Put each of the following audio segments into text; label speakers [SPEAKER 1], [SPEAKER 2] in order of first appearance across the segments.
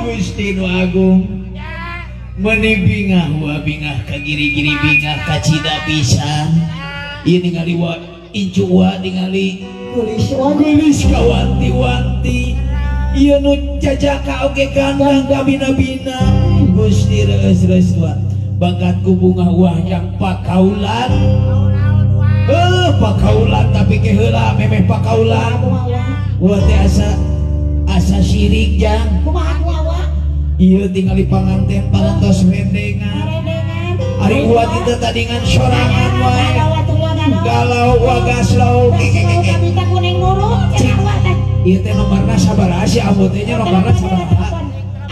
[SPEAKER 1] Gusti nu agung meuni bingah wa bingah ka giri-giri bingah kacida pisan ieu ningali wa incu wa ningali geulis ka wanti-wanti ieu nu jajaka oge gandang ka bina-bina Gusti reus-reus wa bangkat ku bunga wah yang pakaulan pakaulan tapi ke heula memeh pakaulan wa teh asa sirik jang
[SPEAKER 2] kumaha wa
[SPEAKER 1] ieu tingali panganten parantos rendengan ari uwa teu tadingan sorangan wae galau wagaslau
[SPEAKER 2] kabita kuning nurut cenah wa teh
[SPEAKER 1] ieu teh nomorna sabaraha si ambu teh nya nomorna sabaraha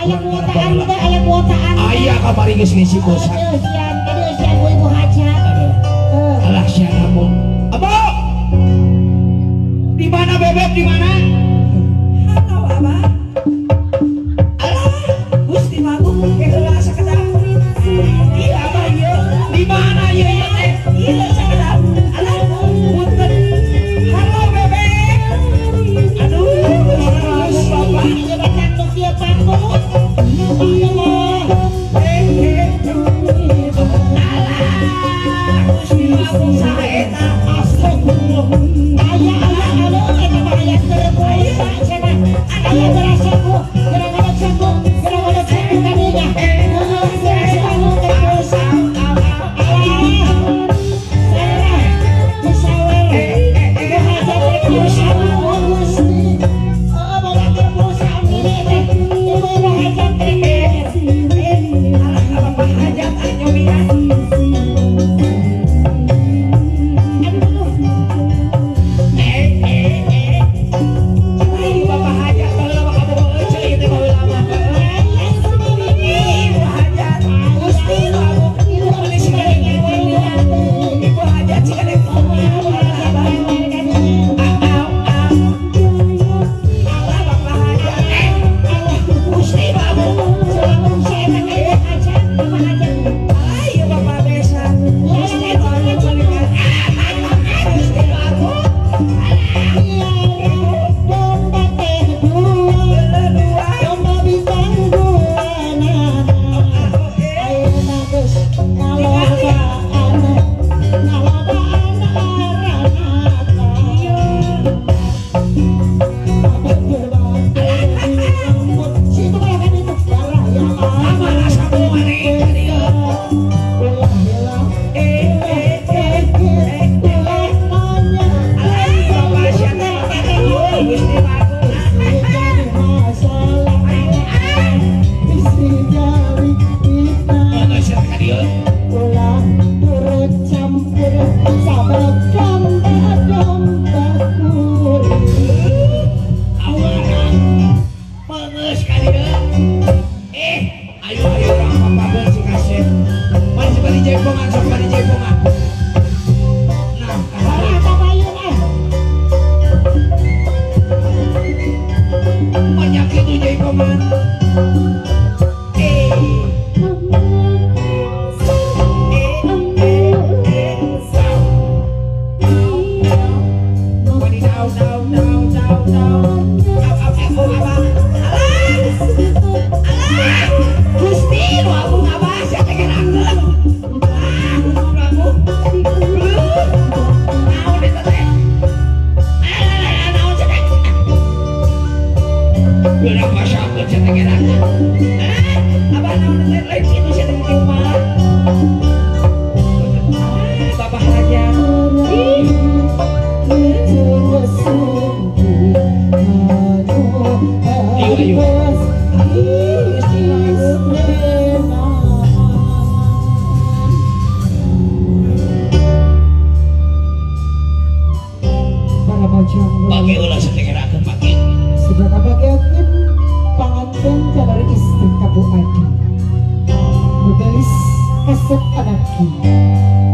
[SPEAKER 2] aya kuotaan teh aya kuotaan
[SPEAKER 1] aya kamari geus ngisi bosan
[SPEAKER 2] tadi ibu hajat
[SPEAKER 1] alah sia kamu abo di mana bebek di mana
[SPEAKER 3] halo abah alah Gusti Magung heula sakedap ieu abah ieu
[SPEAKER 1] di mana ieu teh
[SPEAKER 3] ieu sakedap alah punten halo bebek aduh bapak
[SPEAKER 2] ieu datang nu kieu panggung
[SPEAKER 1] alah Gusti Magung saha eta
[SPEAKER 2] astagfirullah aya aya alo eta mah aya keur pulsa cenah aya geura saku geura ngadeg saku geura ngadeg saku kadinya heeh geura saku keur pulsa alah sarah disawer ibu hajat teh pulsa Gusti oh boga keur pulsa mini teh ibu hajat teh
[SPEAKER 3] alah bapak hajat ah nyobian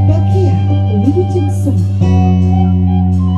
[SPEAKER 2] Bagia wilujeng sumping.